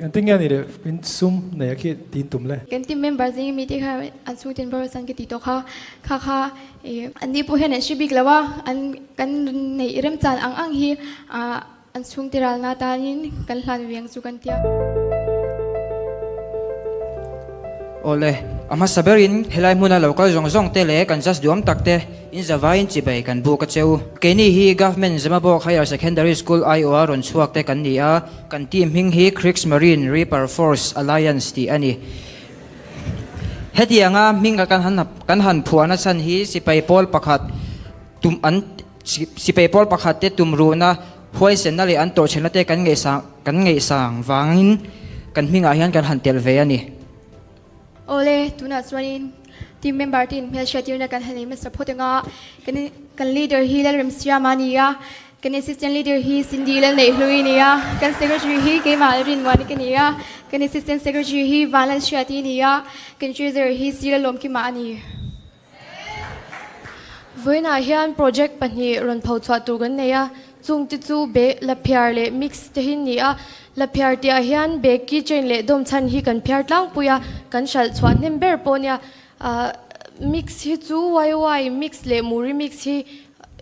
Engtin nge ni le in sum nei a khi tin tum le? Kan team member zing mi te kha an chhungtin boruak chuan ka ti tawh kha. Kha kha ih an ni pawh hian an hre bik lo a, an kan neih remchan ang ang hi ah an chhungte ralna tanin kan hlan ve ang chu kan tia. Awle, a hmasa berin helai hmuna lo kal zawng zawng te leh kan just duam tak te in zavaiin chibai kan buk a che u. Keini hi Government Zemabawk Higher Secondary School aiawha rawn chhuak te kan ni a, Kan team hming hi Kriegsmarine Reaper Force Alliance tih a ni. Hetianga hming a kan han kan han phuahna chhan hi sipai pawl pakhat tum an sipai pawl pakhat te tum ruhna huaisenna leh an tawhchhelna te kan ngaihsang kan ngaihsang vangin kan hmingah hian kan han telh ve a ni. Awle, tunah chuanin team member te inhmelhriattirna kan han ei hmasa phawt ang a, kan kan leader hi Lalremsiama a ni a, Kan assistant leader hi Cindy Lalneihhlui a ni a, kan secretary hi keimah Rinmuani ka ni a, kan assistant secretary hi Vanlalhriati a ni a, kan treasurer hi Sir Lalawmkima a ni. Vawiinah hian project pahnih rawn pho chhuah tur kan nei a, chung te chu be la phiar leh mix te hi ni a, la phiar tihah hian be key chain leh dawm chhan hi kan phiar tlangpui a, kan hralh chhuah hnem ber pawh a nia. Mix hi chu YY mix leh Muri mix hi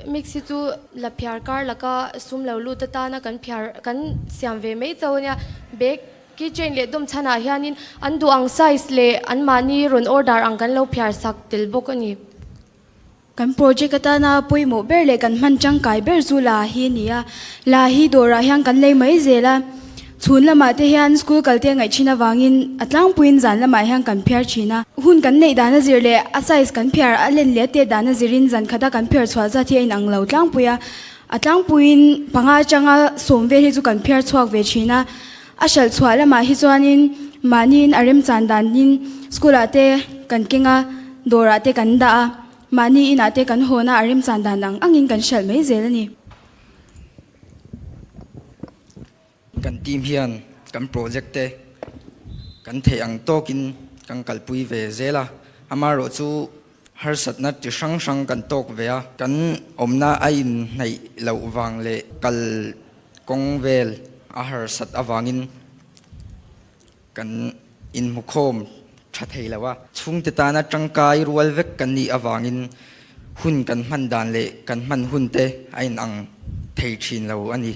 Mix hi chu la phiar kar laka sum lo lut atana kan phiar kan siam ve mai chauh ania. Bag key chain leh dawm chhanah hianin an duh ang size leh anmahni rawn order ang kan lo phiar sak tel bawk a ni. Kan project atana pawimawh ber leh kan hman tangkai ber chu la hi a ni a. La hi dawrah hian kan lei mai zel a. Chhun lamah te hian school kal te ngaih thin avangin a tlangpuiin zan lamah hian kan phiar thin a. Hun kan neih dan a zir leh a size kan phiar a len leh a tet dan a zirin zan khata kan phiar chhuah zat hi a inang lo tlangpui a. A tlangpuiin panga atanga sawm vel hi chu kan phiar chhuak ve thin a. A hralh chhuah lamah hi chuanin mahniin a remchan danin school ah te kan keng a, dawrah te kan dah a, mahni inah te kan hawn a, a remchan dan ang angin kan hralh mai zel a ni. Kan team hian kan project te kan theih ang tawkin kan kalpui ve zel a, amaherawh chu harsatna chi hrang hrang kan tawk ve a, kan awmna a inhnaih loh vang leh kal kawng vel a harsat avangin kan inhmukhawm tha thei lo a. Chhungte tana tangkai rual vek kan nih avangin hun kan hman dan leh kan hman hun te a inang thei thin lo a ni.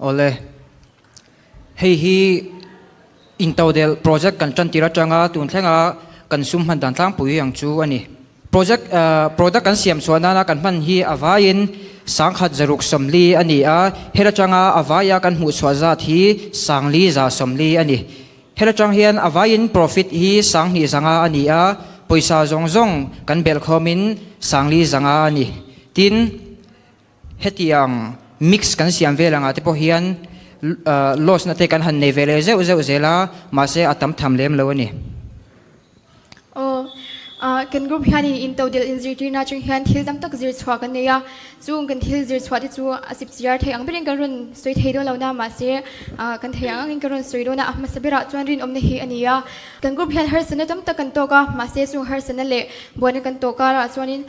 Awle, hei hi Intodelh project kan tan tir atanga tun thlenga kan sum hman dan tlangpui ang chu a ni. Project product kan siam chhuah nana kan hman hi a vaiin 1040 a ni a, hel atanga a vaia kan hmuh chhuah zat hi 4140 a ni. Hel atang hian a vaiin profit hi 2500 a ni a, pawisa zawng zawng kan belh khawmin 4500 a ni. Tin, hetiang mix kan siam vel angah te pawh hian loss na te kan han nei ve leh zeuh zeuh zel a, mahse a tam tham lem lo a ni. Aw, kan group hianin intodelh inzirtirna atang hian thil tam tak zir chhuah kan nei a, chung kan thil zir chhuah te chu a sip chiar thei ang berin kan rawn sawi thei dawn lo na, mahse kan thei ang angin kan rawn sawi dawn a, a hmasa berah chuan rinawmna hi a ni a. Kan group hian harsatna tam tak kan tawk a, mahse chung harsatna leh buaina kan tawh karah chuanin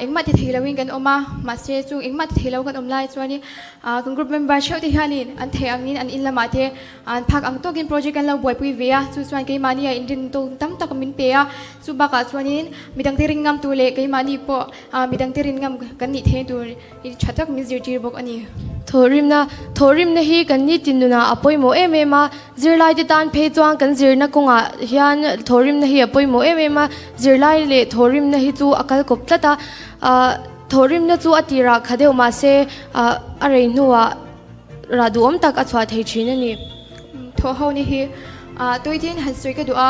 Engmah ti thei loin kan awm a, mahse chung engmah ti thei lo kan awm lai chuanin kan group member theuh te hianin an theih angin an in lamah te an phak ang tawkin project kan lo buaipui ve a, chu chuan keimahni a inrin tawk tam tak min pe a, chu bakah chuanin midangte rin ngam tur leh keimahni pawh midangte rin ngam kan nih theih tur tha tak min zirtir bawk a ni. Thawhrimna, Thawhrimna hi kan nitin nunah a pawimawh em em a, Zirlaite tan phei chuan kan zirna kawngah hian thawhrimna hi a pawimawh em em a, zirlai leh thawhrimna hi chu a kal kawp tlat a, thawhrimna chu a tirah kha deuh mahse a rei hnuah rah duhawm tak a chhuah thei thin a ni. Thawhho ni hi tuitin han sawi ka duh a,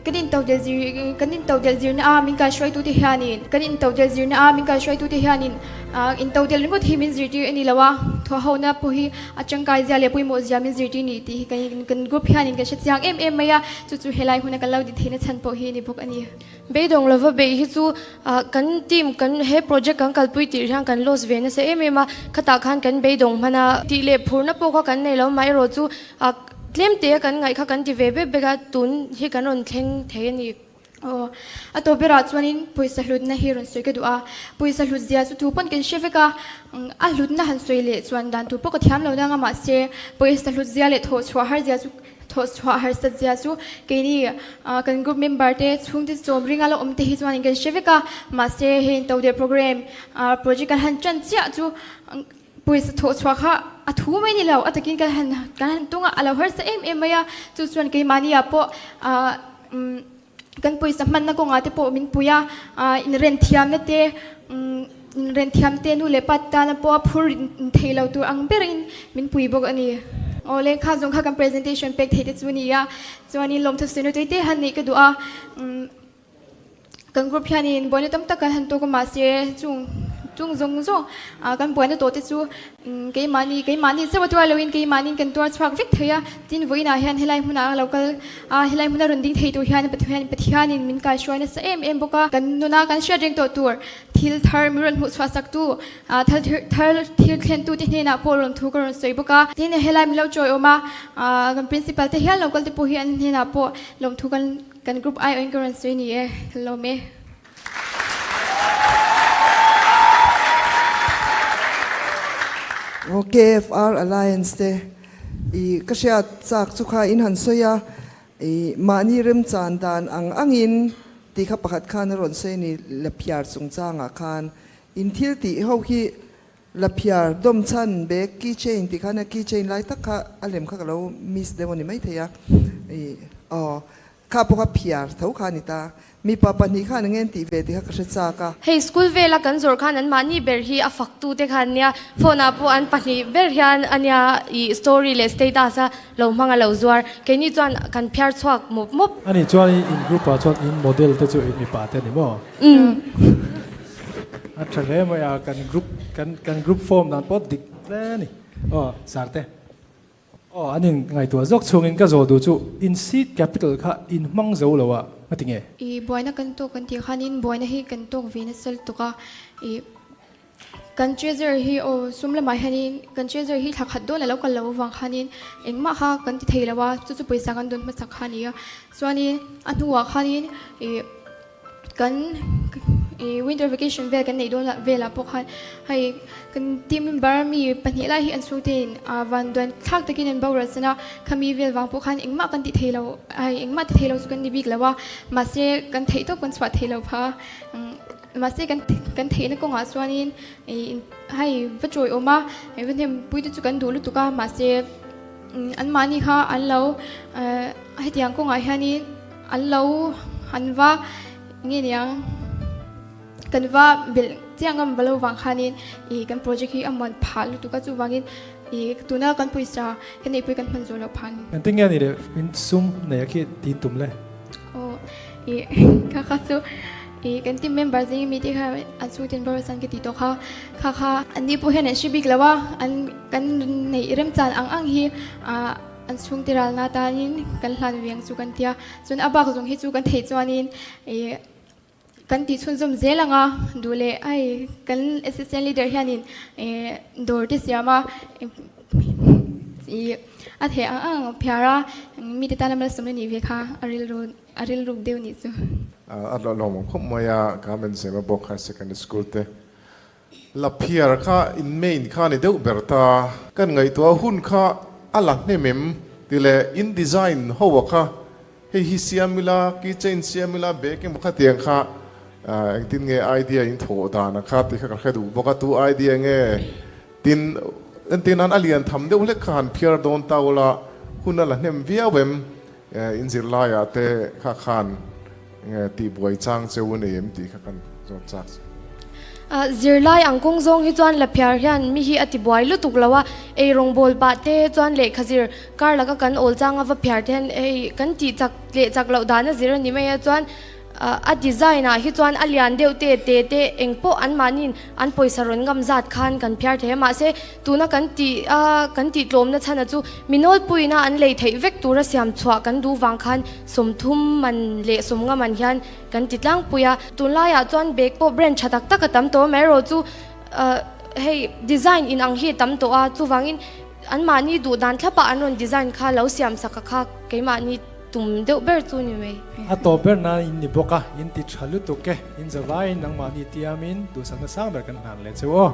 kan intodelh zir kan intodelh zirna a min kaihruaitute hianin kan intodelh zirna a min kaihruaitute hianin intodelh ringawt hi min zirtir a ni lo a, thawhhona pawh hi A tangkai zia leh pawimawh zia min zirtir ni tih hi kan kan group hianin kan hre chiang em em mai a, chu chu helai huna kan lo din theihna chhan pawh hi a ni bawk a ni. Beidawng lova beih hi chu kan team kan he project kan kalpui tirh hian kan loss ve nasa em em a, khatah khan kan beidawng hman a, tih leh phurna pawh kha kan nei lo amaherawh chu tlem te a kan ngaih kha kan ti ve bek bek a, tun hi kan rawn thleng thei a ni. Aw, a tawp berah chuanin pawisa hlutna hi rawn sawi ka duh a, pawisa hlut zia chu tu pawn kan hre vek a, a hlutna han sawi leh chuan dan tur pawh ka thiam lo nang a, mahse pawisa hlut zia leh thawh chhuah har zia chu thawh chhuah harsat zia chu keini kan group member te chhungte chawm ringa la awm te hi chuanin kan hre vek a, mahse hei intodelh program project kan han tan chiah chu Pawisa thawh chhuah kha a thu mai ni lo, a takin kan han kan han tung a, a lo harsa em em mai a, chu chuan keimahni ah pawh ah umm kan pawisa hmanna kawngah te pawh min pui a, ah inren thiamna te umm inren thiam te nu leh pa tana pawh a phur in thei lo tur ang berin min pui bawk a ni. Aw le, kha zawng kha kan presentation pek theih te chu a ni a, chuanin lawmthu sawi nutui te han neih ka duh a, umm. Kan group hianin buaina tam tak kan han tawk a mahse chung chung zawng zawng ah kan buaina tawh te chu keimahni keimahni chauh a tuar loin keimahniin kan tuar chhuak vek thei a, tin vawiinah hian helai hmunah a lo kal a helai hmuna rawn ding thei tur hian Pathian Pathianin min kaihruai nasa em em bawk a, kan nuna kan hriat reng tawh tur thil thar min rawn hmuh chhuah sak tu ah thal thar thil thlen tu te hnenah pawh rawn thu ka rawn sawi bawk a, tin helai min lo chawiawm a ah kan principal te hial lo kal te pawh hi an hnenah pawh lawmthu kan Kan group aiawhin ka rawn sawi ni e, kan lawm e. Aw KFR Alliance te i ka hriat chak chu kha in han sawi a, i mahni remchan dan ang angin tih kha pakhat khan a rawn sawi a ni Laphiar chungchangah khan in thil tih ho hi Laphiar dawm chhan bag key chain tih khan a key chain lai tak kha a lem kha ka lo miss deuh a ni maithei a, ih aw kha pawh kha phiar tho kha a ni ta. Mipa pahnih khan eng nge an tih ve tih kha ka hre chak a. Hei school vela kan zawrh khan an mahni ber hi a fak tu te kha an nia, phone ah pawh an pahnih ber hian a nia ih story leh status a lo hmang a lo zuar, keini chuan kan phiar chhuak mawp mawp. Ani chuan in group ah chuan in model te chu in mipa te a ni maw? Umm. A tha hle mai a, kan group kan kan group form dan pawh dik hle a ni. Aw Sarte. Aw an in ngaihtuah zawk chhungin ka zawl duh chu in seed capital kha in hmang zo lo a nga ti nge? I buaina kan tawk kan tih khanin buaina hi kan tawk ve nasa lutuk a, i kan treasurer hi aw sum lamah hianin kan treasurer hi thla khat dawn a lo kal lo avang khanin engmah kha kan ti thei lo a, chu chu pawisa kan dawn hmasak kha a ni a. Chuanin a hnuah khanin i Kan winter vacation vel kan neih dawn velah pawh khan hei kan team member mi pahnih lai hi an chhungtein van duan thlak takin an boral san a, khami vel vang pawh khan engmah kan ti thei lo hei engmah ti thei lo chu kan ni bik lo a, mahse kan theih tawp kan chhuah thei lo pha mahse kan kan theihna kawngah chuanin hei va chawiawm a va hnem pui te chu kan duh lutuk a mahse anmahni kha an lo hetiang kawngah hianin. An lo han va nge niang kan va belh chiang ngam va lo vang khanin ih kan project hi a muan phah lutuk a chuvangin ih tuna kan pawisa kan neihpui kan hman zawh loh phah a ni. Engtin nge ni leh in sum nei a khi tin tum le? Aw ih kha kha chu ih kan team member zing mi te kha an chhungten boruak ka ti tawh kha kha kha an ni pawh hian an hre bik lo a an kan neih remchan ang ang hi ah An chhungte ralna tanin kan hlan viang chu kan tia. Chuan a bak zawng hi chu kan theih chuanin ih kan tih chhunzawm zel ang a, duh leh ai kan assistant leader hianin ih dawr te siam a ih a theih ang ang phiar a, mite tana malsawmna nih ve kha a rilru a rilruk deuh nih chu. A hlawhhlawm khawp mai a, Government Zemabawk Higher Secondary School te Laphiar kha in main kha ni deuh ber ta. Kan ngaihtuah hun kha a la hnem em ti leh in design ho a kha hei hi siam ila key chain siam ila bag emaw kha tiang kha engtin nge idea in thawh dan a kha tih kha ka hre duh bawk a tu idea nge tin entir nan a lian tham deuh hlek kha han phiar dawn ta ula hun a la hnem viau em in zirlaiah te kha khan Nge tih buai chang cheu a nei em tih kha kan zawt chak che. Zirlai ang kawng zawng hi chuan Laphiar hian mi hi a ti buai lutuk lo a, ei rawngbawl pah te chuan lehkha zir kar laka kan awl changa va phiar te hian hei kan tih chak leh chak loh dan a zir a ni mai a, chuan a design ah hi chuan a lian deuh te te te eng pawh anmahniin an pawisa rawn ngam zat khan kan phiar thei a, mahse Tuna kan tih a kan tih tlawmna chhana chu mi nawlpuina an lei theih vek tura siam chhuah kan duh vang khan sawmthum man leh sawmnga man hian kan ti tlangpui a. Tunlaiah chuan bag pawh brand tha tak tak a tam tawh a, amaherawh chu hei design inang hi a tam tawh a, chuvangin anmahni duh dan thlapah an rawn design kha lo siam sak a kha keimahni. tum deuh ber chu ni mai. A tawp ber nan in ni bawk a, in ti tha lutuk e, in zavaiin nangmahni tiamin duhsakna sang ber kan hnan leh cheu aw.